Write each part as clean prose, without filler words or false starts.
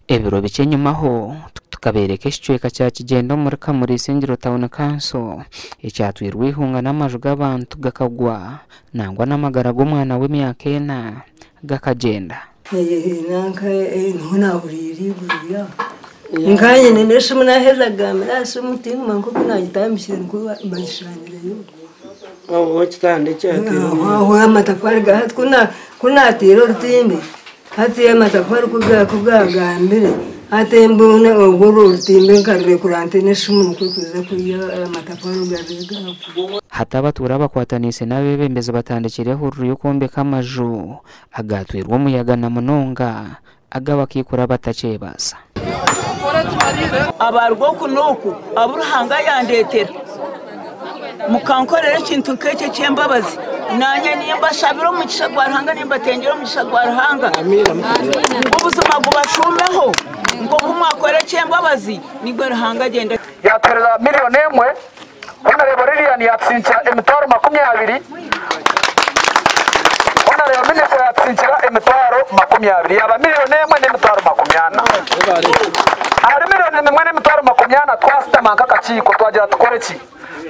Ebiro bikye enyimaho, tukabeereka ekicweka kya Kigyenda omuri Kamuri Isingiro Town Council ekyatwirwe eihunga n'amaju g'abantu gakagwa nangwa n'amagara g'omwana w'emyaka ena gakagyenda. Hati amatafari ku gaagambire, hati mbwenu obwo orwo orutimba nkarurekura ntaine esimu nikwo kuza kurya amatafari gaabire gaagwa. Hati abatuura abakwataniise n'abeebembezi batandikire ehururu y'okwombeka amaju agaatwirwe omuyaga na munonga ag'abakaikuru abatakyebaasa. Abaruga oku n'oku abu Ruhanga yandeetera, mukankorera ekintu nk'ekyo eky'embabazi, naanye nimbashabira omugisha gwa Ruhanga, nimbatengyera omugisha gwa Ruhanga, ngu buzima gubashuumeho, nk'oku mwakora eky'embabazi, nigwo Ruhanga agyenda. Yaatuheereza miriyoni emwe, Honourable Lilian yaatutsinkira emitwaro 20, Honourable Minister yaatutsinkira emitwaro 20, yaaba miriyoni emwe n'emitwaro 40. Ahari miriyoni emwe n'emitwaro 40 twashutama nk'akakiiko twagira tukore ki?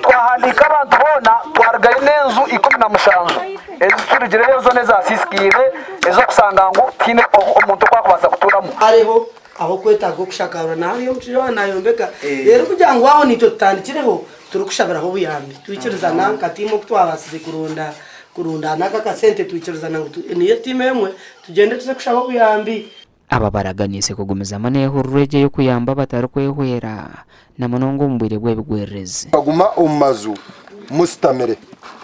Twahandiika abantu boona twarugayo n'enju 17 ezi turugireyo zoona ezaasiisikaire ez'okushanga ngu tihaine omuntu oku arikubaasa kutuuramu. Hariho ah'okwetaaga okushakarwa na hariyo omushaija waaba naayombeka reero kugira ngu aho naitwe tutandikireho turikushabiraho obuyambi twikirizana nka tiimu oku twabaasize kuronda kurundaana aka akasente twikirizana ngu niyo tiimu emwe tugyende tuze kushaba obuyambi. Aba baraganiise kugumizamu n'ehururu egi ey'okuyamba abatarikwehwera na munonga omu bwire bw'ebigwererezi. Mukaguma omu maju musitamire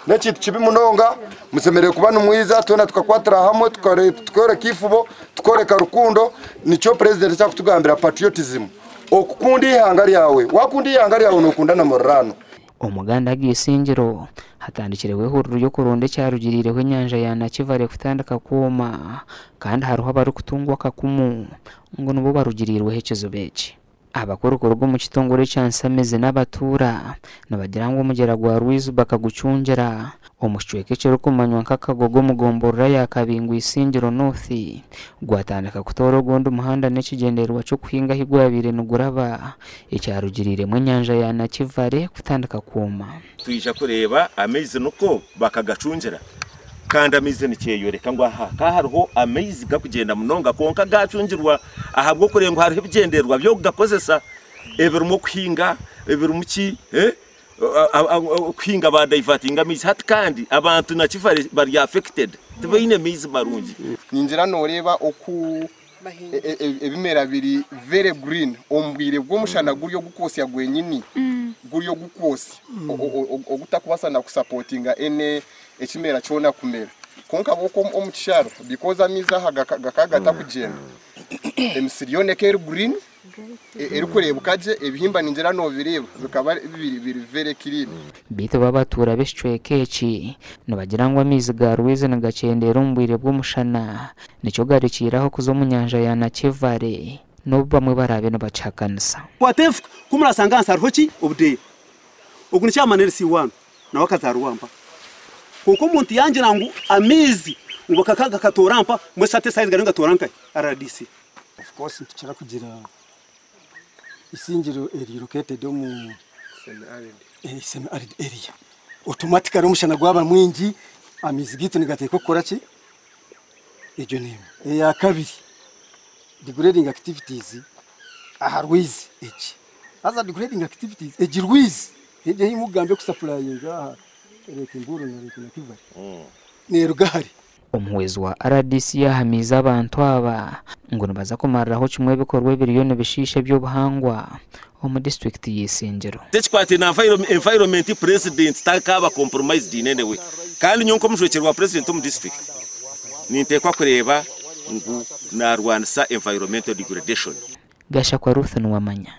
n'ekintu kibi munonga. Musemereire kuba nimwiza twena tukakwatira hamwe tukoreka eifubo, tukoreka rukundo. Nikyo Purezidenti eki arikutugambira patriotism, okukunda eihanga ryawe. Waakunda eihanga ryawe nookunda na muriraanwa. Omuganda Ageisingiro hatandikireho ehururu y'okuronda ekyarugiriireho enyanja ya Nakivale kutandika kwoma kandi hariho abarikutungwa akakumu ngu nibo barugiriirweho ekizibu eki. Abakuru kuruga omu kitongore ekya Nsamizi n'abatuura nibagira ngu omugyera gwa Rwizi bakagucungira omu kicweka ekirikumanywa nka Kagogo omu gomborora ya Kabingo Isingiro North gwatandika kutoora ogundi muhanda n'ekigyendererwa ky'okuhinga ahi gwabaire niguraba ekyarugiriiremu enyanja ya Nakivale kutandika kwoma. Twija kureeba amaizi nikwo bakagacungira kandi amaizi nikyeyoreka ngu aha ka hariho amaizi gakugyenda munonga kwonka gacungirwa ahabw'okureeba ngu hariho ebigyendererwa by'okugakozesa ebirimu okuhinga ebirimu ki okuhinga ba divertinga amaizi hati kandi abantu Nakivale bari affected tibaine maizi marungi. Ningira nooreeba oku ebimera biri very green omu bwire bw'omushana guri ogukwosya gwenyini, guri ogukwosya ogutakubaasa na kusupportinga ene ekimera kyona kumera. Kwonka bo omu kishara, because amaizi aha gakaba gatakugyenda, emisiri yoona eka eri green, erikureebeka gye, ebihimba ningira noobireeba bikaba biri very clean. Beitu bo abatuura b'ekicweka eki nibagira ngu amaizi ga Rwizi nigakyendeera omu bwire bw'omushana nikyo garekiire aho kuza omu nyanja ya Nakivale n'obu bamwe baraabe nibakihakanisa. Kwata enfuka ku murasanga ahansi hariho ki obudeeya. Ogu ni chairman LC1 nawe akazaarwa mpa. Kwonka omuntu yangira ngu amaizi ngu gakatoora mpa, mbwenu shi hati esaaha ezi gariyo nigatoora nkahi? RDC. Of course nitukira kugira Isingiro eri located omu semi arid area. Automatically omushana gwaba mwingi, amaizi gaitu nigateekwa kukora ki? Egyo n'emwe. Eya kabiri, degrading activities aha rwizi egi. Haza degrading activities egi rwizi egi ei mukugamba ekusupplyinga aha Lake Mburo na Lake Nakivale neeruga hare. Omuhwezi wa rdc yahamiize abantu aba ngu nibaza kumariraho kimwe ebikorwa ebiriyo nibishiisha eby'obuhangwa omu disiturikiti y'Isingiro. Ekikwataine na environment, President takaaba compromised in any way, kandi nyowe nk'omujwekyerwa wa President omu district ninteekwa kureeba ngu narwanisa environmental degradation. Gashakwa Ruth Nuwamanya.